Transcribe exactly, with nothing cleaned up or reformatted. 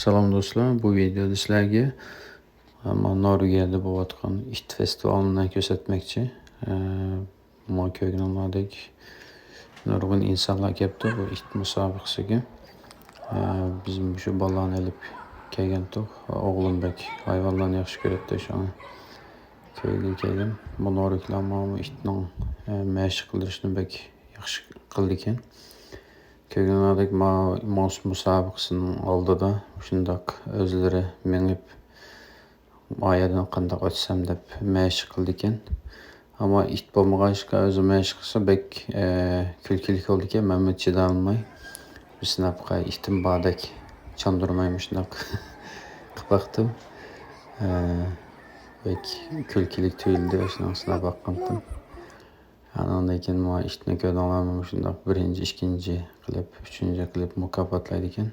سالام دوستلار، بۇ ۋىدېيودا سىلەرگە، ئە، مانا نورۋېگىيەدە بولۇۋاتقان ئىت فېستىۋالىنى كۆرسەتمەكچى. ئە، مانا كۆرگىنىڭلاردەك نۇرغۇن ئىنسانلار كەپتۇ بۇ ئىت مۇسابىقىسىگە. ئە، بىز مۇشۇ بالىلارنى ئېلىپ كەلگەنتۇق. ئوغلۇم بەك ھايۋانلارنى ياخشى كۆرەتتى، شۇڭا كۆرگىلى كەلدىم. بۇ نورۋېگلار مانا بۇ ئىتنىڭ، ئە، مەشىق قىلىشىنى بەك ياخشى قىلىدىكەن. كۆرگىنىڭلاردەك ما-، مۇس-، مۇسابىقىسىنىڭ ئالدىدا شۇنداق ئۆزلىرى مېڭىپ، ما يەردىن قانداق ئۆتسەم دەپ مەشىق قىلىدىكەن. ئەمما ئىت بولمىغاچقا، ئۆزى مەشىق قىلسا بەك، ئە، كۈلكىلىك بولىدىكەن. مەنمۇ چىدالماي بىر سىناپ باقاي، ئىتىم باردەك چاندۇرماي مۇشۇنداق قىلىپ باقتىم. ئە، بەك كۈلكىلىك تۇيۇلدى، شۇنىڭ سىناپ باققانتىم. ئانىڭدىن كېيىن مانا ئىتنى كۆردۈڭلارمۇ، مۇشۇنداق بىرىنچى، ئىككىنچى قىلىپ، ئۈچىنچى قىلىپ مۇكاپاتلايدىكەن.